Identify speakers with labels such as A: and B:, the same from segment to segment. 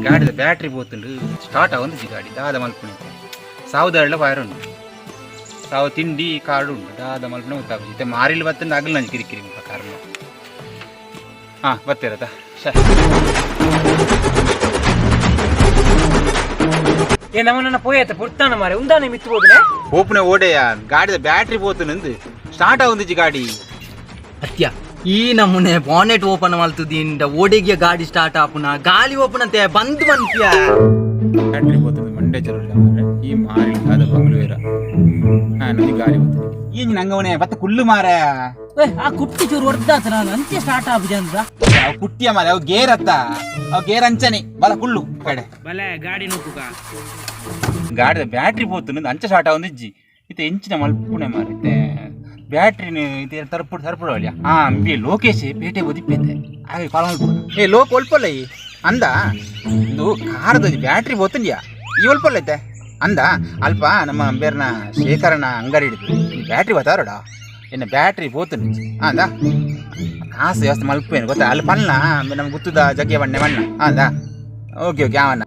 A: ಗಾಡಿದ battery ಪೋತುಂಡು, start ಆವೊಂದಿಜ್ಜಿ ಗಾಡಿ. ದಾದ ಮಲ್ಪುನಿ? ಸಾವುದಾರಲ fire ಉಂಡು, ಸಾವು ತಿಂಡಿ ಕಾರ್ಡ್ ಉಂಡು. ದಾದ ಮಲ್ಪುನ ಗೊತ್ತಾಪುಜಿ. ಇತ್ತೆ ಮಾರಿಲ್ ಬತ್ತಂದು ಅಗಲ್ ನಂಜಿ ಕಿರಿಕಿರಿ ಮುಲ್ಪ ಕಾರ್ನ. ಹಾ, ಬತ್ತೀರತ?
B: ಏ, ನಮ್ಮನ್ನ ಪೋಯತ್ತ ಪುರ್ತಾನ ಮಾರೆ, ಉಂದಾನೆ ಮಿತ್ತು ಹೋದ್ರೆ.
A: ಓಪನೆ ಓಡೆಯ? ಗಾಡಿದ ಬ್ಯಾಟ್ರಿ ಪೋತುಂಡು, ಸ್ಟಾರ್ಟ್ ಆವೊಂದಿಜ್ಜಿ ಗಾಡಿ.
C: ಅತ್ಯ, ಈ ನಮೂನೆ ಬಾನೆಟ್ ಓಪನ್ ಮಲ್ತುದಿಂಡ ಓಡೆಗೆ ಗಾಡಿ ಸ್ಟಾರ್ಟ್ ಆಪುನ? ಗಾಲಿ ಓಪನ್ ಅಂತೆ ಬಂದ್ ಮನ್ಪಿಯ.
A: ಬ್ಯಾಟ್ರಿ ಪೋತುಂಡು, ಮಂಡೆ ಚರುಲ್ಲ ಮಾರೆ. ಈ ಮಾರಿ ದಾದ ಬಂಗ್ಳೂರ. ಹಾ, ನಂಜಿ ಗಾಲಿ ಪೋತುಂಡು. ಈ ನಂಗವನೆ ಬತ್ತ ಕುಲ್ಲು ಮಾರ.
B: ಆ ಕುಟ್ಟಿ ಚೂರು ಹೊಡ್ದಾತ, ನಾನು ಅಂಚೆ ಸ್ಟಾರ್ಟ್ ಆಪುಜಿ ಅಂತ.
A: ಅವು ಕುಟ್ಟಿಯ ಮಾರೆ, ಅವು ಗೇರ್ ಅತ್ತ, ಅವು ಗೇರ್ ಅಂಚನೆ. ಬಲ ಕುಳ್ಳು ಕಡೆ.
B: ಬಲೆ, ಗಾಡಿ ನೋಕುಗ.
A: ಗಾಡಿದ ಬ್ಯಾಟ್ರಿ ಪೋತುಂಡು, ಅಂಚ ಸ್ಟಾರ್ಟ್ ಆವೊಂದಿಜ್ಜಿ. ಇತ್ತೆ ಎಂಚಿನ ಮಲ್ಪುಣೆ ಮಾರೆ? ಇತ್ತೆ ಬ್ಯಾಟ್ರಿನ ಇತ್ತೆ ತರ್ಪುಡು ತರ್ಪುಡು ಅಳಿಯ. ಹಾ, ಅಂಬಿ ಲೋಕೇಶ್ ಪೇಟೆ ಒದಿಪ್ಪೆತೆ, ಹಾಗೆ ಕಾಲ್ ಮಲ್ಪುಣ. ಏ ಲೋಕ್, ಒಲ್ಪಲ್ಲ ಈ ಅಂದ? ಇದು ಕಾರದ ಬ್ಯಾಟ್ರಿ ಪೋತುಂಡ್ಯಾ, ಈ ಒಲ್ಪಲ್ಲ ಐತೆ ಅಂದ? ಅಲ್ಪ ನಮ್ಮ ಅಂಬೇರ್ನ ಶೇಖರನ ಅಂಗಡಿ ಹಿಡಿದು ಈ ಬ್ಯಾಟ್ರಿ ಬತ್ತಾರಡ. ಎನ್ನ ಬ್ಯಾಟ್ರಿ ಪೋತುಂಡು ಅಂದ, ಕಾಸು ವ್ಯವಸ್ಥೆ ಮಲ್ಪೇನು ಗೊತ್ತಾ? ಅಲ್ಲಿ ಪಣ್ಣ ನಮ್ಗೆ ಗೊತ್ತದ ಜಗ್ಗೆಯ ಬಣ್ಣೆ ಬಣ್ಣ ಅಂದ. ಓಕೆ ಓಕೆ, ಅವನ್ನ.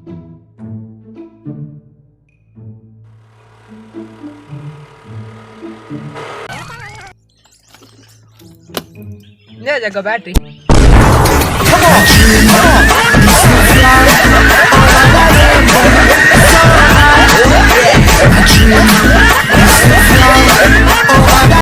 B: ಜಗ್ಗ ಬ್ಯಾಟ್ರಿ.